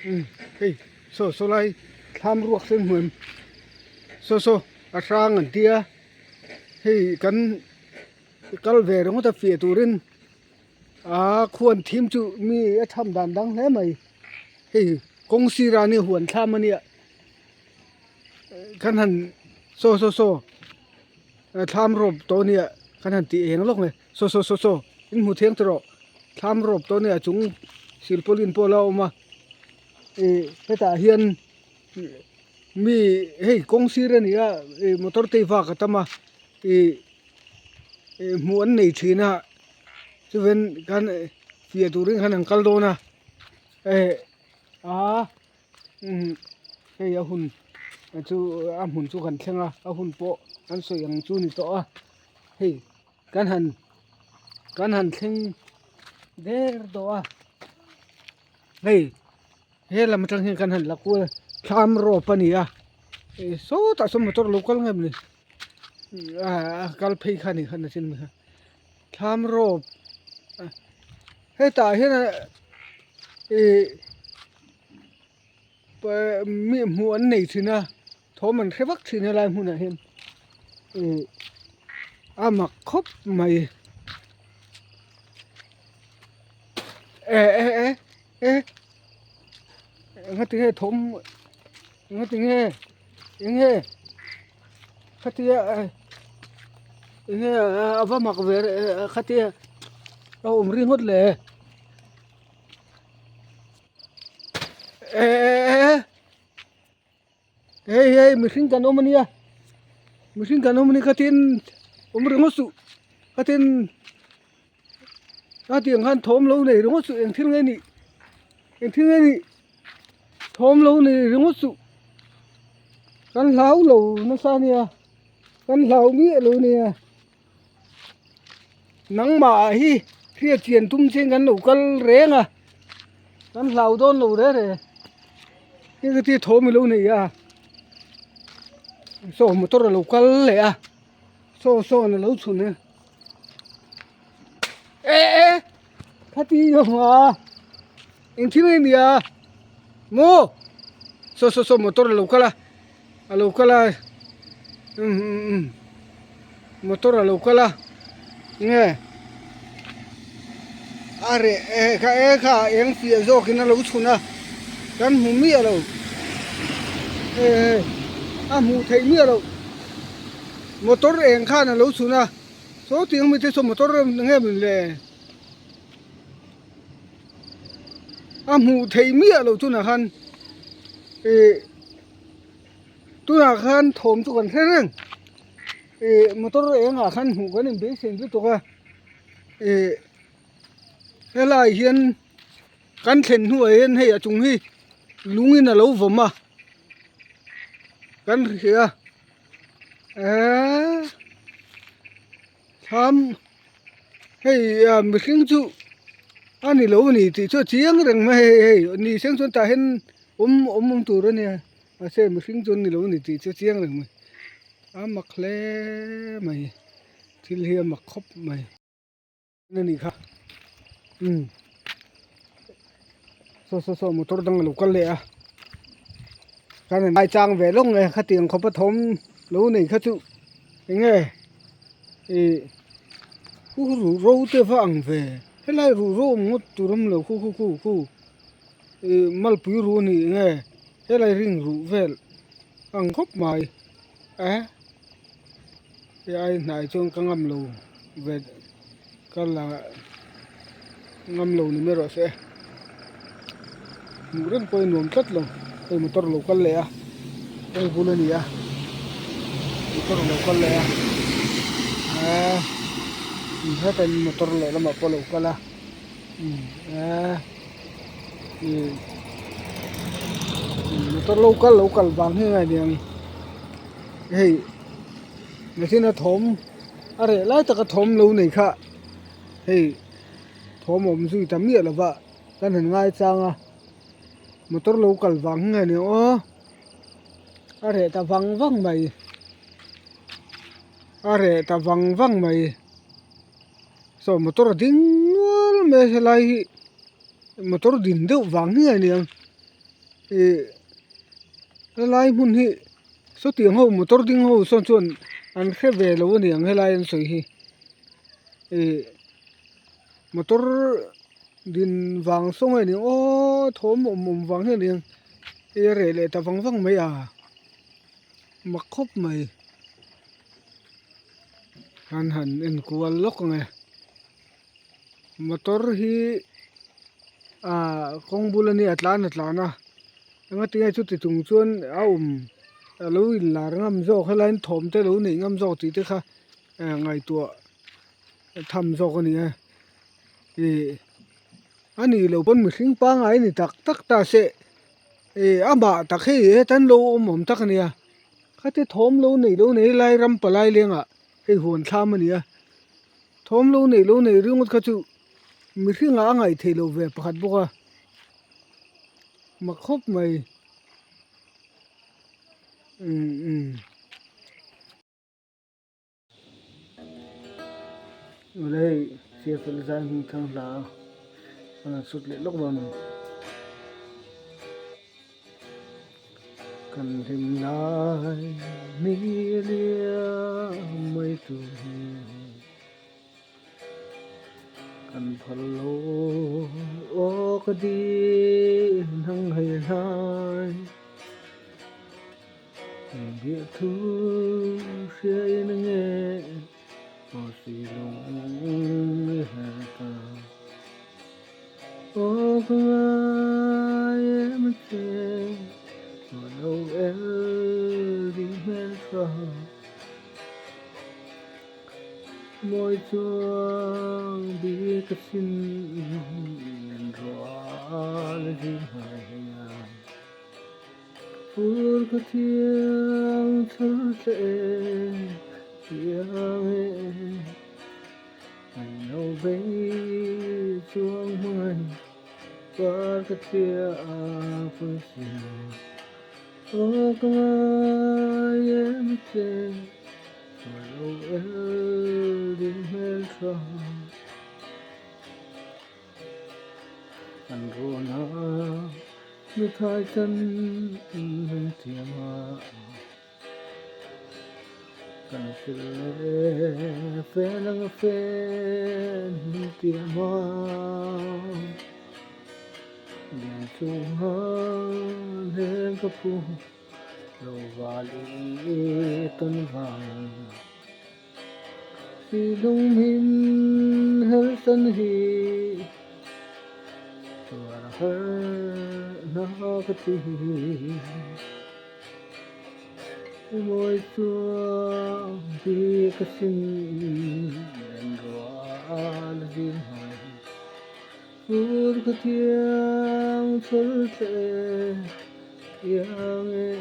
Umm hei saw saw lai thlam ruak sen hmu em saw saw a hrang an tia hei kan kal ve ringawt a fiah turin aa khuan thim chu mi a tham dan dang hle mai hei kawng sirah ania huan thlam ania kan han saw saw saw thlam rawp tawh ania kan han tih eng lawk mai. Saw saw saw saw in hmu thiang tawh rawh thlam rawp tawh ania chung silpaulin pawh a la awm a ih hetah hian mi hei kawng sir a ni a ih motor te vak a tam a ih ih hmuh an nei thin a chuven khan fiah turin khan an kal dawn a eh aa umm hei a hun chu a hmun chu kan thleng a a hun pawh an sawi ang chu a ni tawh a hei. Kan han kan han thleng der tawh a hei he lam atang hian kan han la kual a thlam rawp a ni a ih sawtah sawn motor lo kal ngem ni ah a kal phei kha a ni kha nachin kha thlam rawp hetah hian ih mi hmuh an nei thin a. Thawm an hre vak thin helai hmunah hian ih a mak khawp mai e e e e engati nge thawm engati nge enge khatia enge a va mak ve khatia a awm ringawt le. E e e. Hei hei mihring kan awm ania mihring kan awm ania khatin awm ringawt suh khatin a tiang khan thawm lo nei ringawt suh eng thil nge nih eng thil nge nih thawm lo nei ringawt suh kan hlau lo nasa ania kan hlau miah lo ania nangmah hi hriat chian tum chian kan lo kal reng a kan hlau dawn lo reng reng hei ka tia thawm ilo nei a saw motor alo kal leh a saw sawn alo chhun a eh eh khati awm a eng thil nge nia maw saw saw saw motor alo kal a. A lo kal a umm motor a lo kal a nge a reh eh kha e kha eng fiah zawk in a lo chhun a kan hmu miah lo hei hei a hmuh theih miah loh motor eng khan a lo chhun a saw tiang mite saw motor nge maw le a hmuh theih miah loh tunah khan ih. Tunah khan thawm chu kan hre reng ih motor engah khan hmuh kan inbeisei lutuk a ih helaiah hian kan thlen hnuah hian hei a chung hi lungin a lo vawm a kan hria eee thlam hei ah mihring chu a ni lo a ni tih chu a chiang reng mai hei hei ni seng chuan tah hian awm awm awm tur a nia. Mahse mihring chu an ni lo a ni tih chu chiang reng mai a mak hle mai thil hi a mak khawp mai a nih kha umm saw saw saw motor dang a lo kal leh a kan han ngaichang ve lawk nge khatiang khawpa thawm lo nei kha chu eng nge ih khu khu ruh ro te va ang ve helai ruh ro awm ngawt tur awm lo khu khu khu khu ih malpui ruh a ni nge. Helai ring ruh vel ang khawp mai a hei ai hnai chuan ka ngam lo ve ka la ngam lo ni mai rawh se hmuh reng pawh hi nuam tlat lo hei motor lo kal leh a hei bul a ni a motor lo kal leh a eee hetain motor lehlamah pawh a lo kal a eee. Motor lo kal lo kal vang hi a niang hei machine a thawm a reh lai taka thawm lo nei kha hei thawm a awm zui ta miah lova kan han ngai chang a motor lo kal vang hi a niang aw a reh ta vang vang mai a reh ta vang vang mai saw motor a ding nual mai a helai hi. Motor din deuh vang nge a niang. Ih helai hmun hi sawtiang ho motor ding ho sawn chuan an hre ve lo a niang helai an sawi hi ih motor din vang saw nge ni aw thawm awm awm vang hian eng a reh leh ta vang vang mai a mak khawp mai an han en kual lawk ang e motor hi ah kawng bul ania a tlan a tlan a engatinge chuti chung chuan a awm a lo inlar ngam zawk helaiin thawm te lo neih ngam zawk tih te kha ngaihtuah tham zawk a ni a ih a nih loh pawn mihring pangngai a ni tak tak ta se ih amah tak hei hetan lo awm awm tak a nia khatia thawm lo neih lo nei lai ram palai lengah hei huan thlam a ni a thawm lo neih lo nei ringawt kha chu mihring ah a ngaih theih loh ve pakhat bawk a mak khawp mai umm umm. Awle hei Siafel zai hming thang hla a an han sut leh lawk dawn a ni. Kan hlim lai mi liam mai tur hi kan phal lo aw ka din ang hei hlai. Biahthu hriain a nge aw si lung i her ta. Aw ka ngai em a che, aw lo el ding hmel tha. Mawi chuang bik a sin len rual a zing hai hian. Fur ka thiang chhar che chiang e An lo bei chuang hmangaih par ka thlia pawisa Aw ka ngai em che ka lo el ding hmel tha. An rawn a, nuthai chan an thiam a, kan hril leh fel ang a fel min tiam a, lian chunga hleng ka phu lo val i tawn vang. Silung min hersan hi tuar har na ka ti. Mawi chuang bi ka sin len rual zing hai. Fur ka thiang chhawr tle iang e.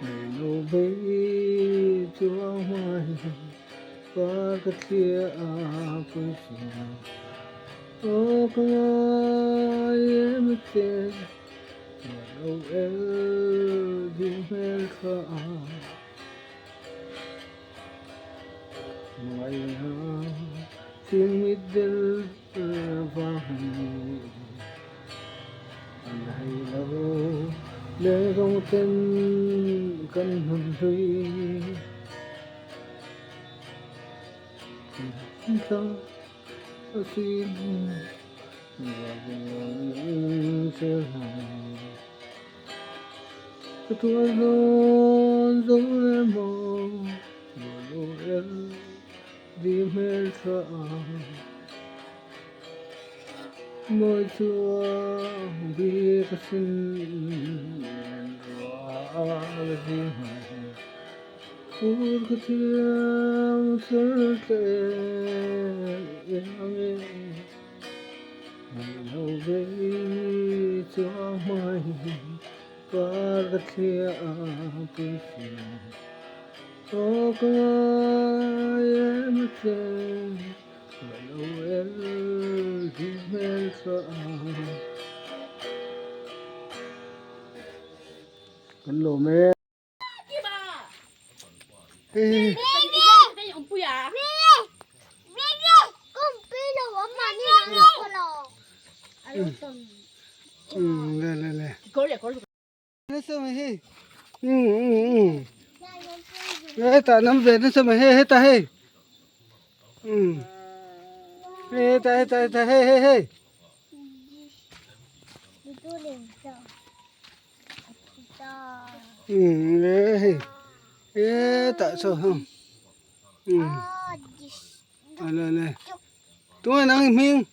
Nei lo bei chuang hmai par ka thlia a pawisa aw ka ngai em che ka lo el ding hmel tha ngai ha ching mit del vang An hei lo le rawng ten kan hmun hlui Thla a sin vang che hlai Ka tuar dawn zo le maw lo el di hmel tha. Mawi chuang bik a sin len rual a zing hai. Fur khaw thiang sar tle iang e. Ngaih lo vei chuang hmai par ka thlia pui si. Aw ka ngai em a che. Ka lo el hi hmel tha Kan lawm e. Um le le le. Nasa mai hei. Um um um. Hetah nam ve nasa mai hei hetah hei. Um. Hei hetah hetah hetah hei hei hei. Um le hei. Hetah saw heng. Um. Ale le. Tunge nang i hming?